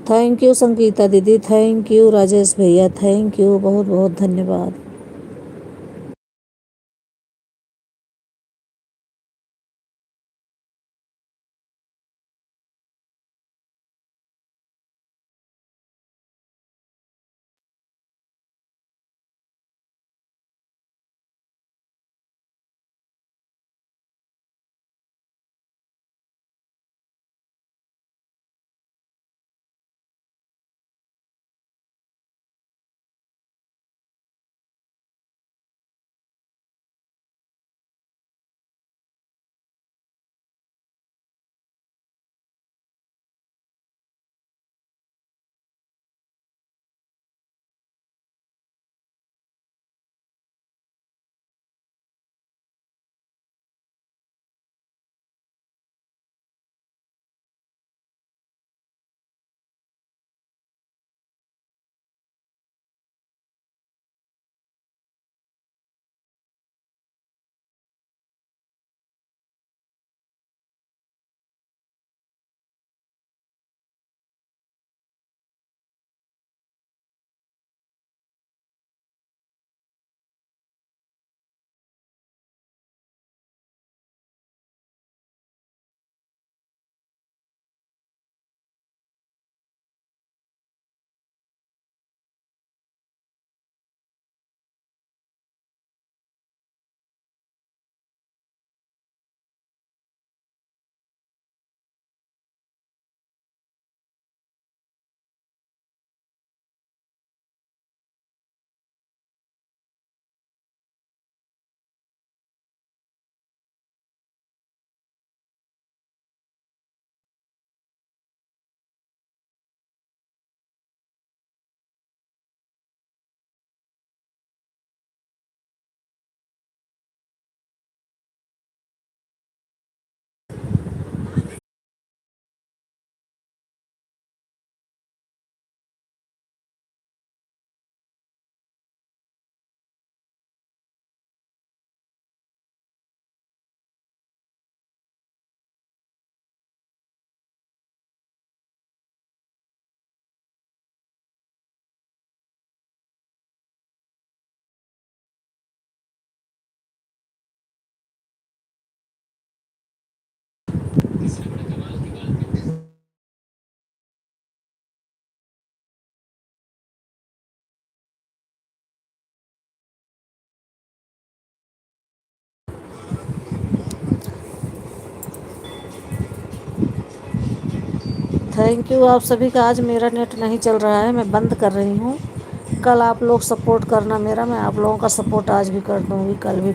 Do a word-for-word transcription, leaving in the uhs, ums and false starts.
Thank you संगीता दीदी, thank you राजेश भैया, thank you, बहुत बहुत धन्यवाद। Thank you आप सभी का। आज मेरा नेट नहीं चल रहा है, मैं बंद कर रही हूँ। कल आप लोग सपोर्ट करना मेरा, मैं आप लोगों का सपोर्ट आज भी कर दूँगी, कल भी